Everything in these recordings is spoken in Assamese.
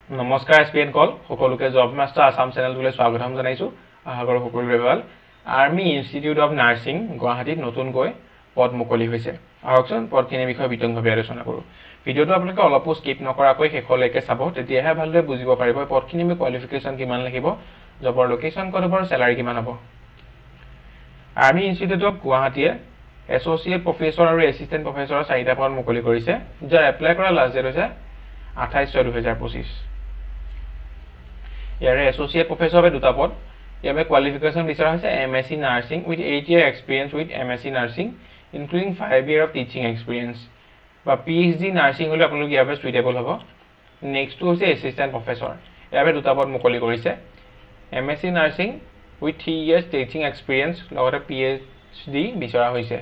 নমস্কাৰ এছ পি এন কল সকলোকে জব মাষ্টাৰ আছাম চেনেলটোলৈ স্বাগতম জনাইছোঁ। আশা কৰোঁ সকলোৰে ভাল। আৰ্মি ইনষ্টিটিউট অফ নাৰ্ছিং গুৱাহাটীত নতুনকৈ পদ মুকলি হৈছে। আহকচোন পদখিনিৰ বিষয়ে বিতংভাৱে আলোচনা কৰোঁ। ভিডিঅ'টো আপোনালোকে অলপো স্কিপ নকৰাকৈ শেষলৈকে চাব, তেতিয়াহে ভালদৰে বুজিব পাৰিব পদখিনি কোৱালিফিকেশ্যন কিমান লাগিব, জবৰ লোকেশ্যন ক'ত হ'ব আৰু চেলাৰী কিমান হ'ব। আৰ্মি ইনষ্টিটিউট অফ গুৱাহাটীয়ে এছ'চিয়েট প্ৰফেচৰ আৰু এছিষ্টেণ্ট প্ৰফেচৰৰ চাৰিটা পদ মুকলি কৰিছে, যাৰ এপ্লাই কৰা লাষ্ট ডেট হৈছে 28/6/2025। ইয়াৰে এছ'চিয়েট প্ৰফেচৰ বাবে দুটা পদ। ইয়াৰ বাবে কোৱালিফিকেশ্যন বিচৰা হৈছে M S C nursing with 8 year experience with M S C nursing including 5 year of teaching experience বা পি এইচ ডি নাৰ্ছিং হ'লে আপোনালোক ইয়াৰ বাবে চুইটেবল হ'ব। নেক্সটটো হৈছে এছিষ্টেণ্ট প্ৰফেচৰ, ইয়াৰ বাবে দুটা পদ মুকলি কৰিছে, M S C nursing with 3 years teaching experience লগতে পি এইচ ডি বিচৰা হৈছে।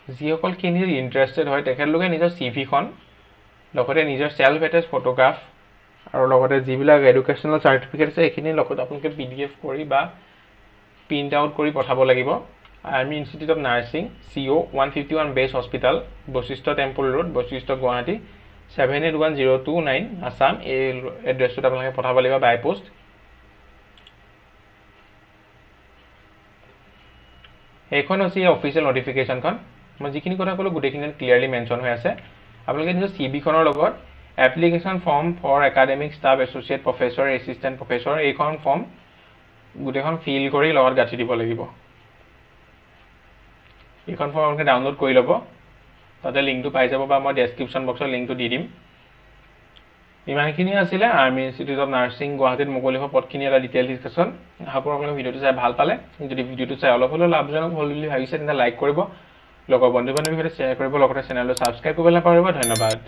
যিসকল কেণ্ডিডেট ইণ্টাৰেষ্টেড হয় তেখেতলোকে নিজৰ চি ভিখন লগতে নিজৰ চেল্ফ এটেচ ফটোগ্ৰাফ আৰু লগতে যিবিলাক এডুকেশ্যনেল চাৰ্টিফিকেট আছে সেইখিনি লগত আপোনালোকে পি ডি এফ কৰি বা প্ৰিণ্ট আউট কৰি পঠাব লাগিব। Army Institute of Nursing, C O 151 base hospital, Basistha temple road, Basistha, Guwahati 781029 Assam. এই এড্ৰেছটোত আপোনালোকে পঠাব লাগিব বাই পোষ্ট। সেইখন হৈছে এই অফিচিয়েল নটিফিকেশ্যনখন। মই যিখিনি কথা ক'লোঁ গোটেইখিনি ক্লিয়াৰলি মেনশ্যন হৈ আছে। আপোনালোকে নিজৰ চি ভিখনৰ লগত application form for academic staff, associate professor, assistant professor এইখন ফৰ্ম গোটেইখন ফিল কৰি লগত গাঁঠি দিব লাগিব। এইখন ফৰ্ম আপোনালোকে ডাউনলোড কৰি ল'ব, তাতে লিংকটো পাই যাব বা মই ডেছক্ৰিপশ্যন বক্সত লিংকটো দি দিম। ইমানখিনিয়ে আছিলে আৰ্মি ইনষ্টিটিউট অফ নাৰ্ছিং গুৱাহাটীত মুকলি হোৱা পদখিনি এটা ডিটেইল ডিছকাশ্যন। আশা কৰোঁ আপোনালোকে ভিডিঅ'টো চাই ভাল পালে। যদি ভিডিঅ'টো চাই অলপ হ'লেও লাভজনক হ'ল বুলি ভাবিছে তেন্তে লাইক কৰিব, লগৰ বন্ধু বান্ধৱীৰ সৈতে শ্বেয়াৰ কৰিব, লগতে চেনেলটো ছাবস্ক্ৰাইব কৰিবলৈ নাপাহৰিব। ধন্যবাদ।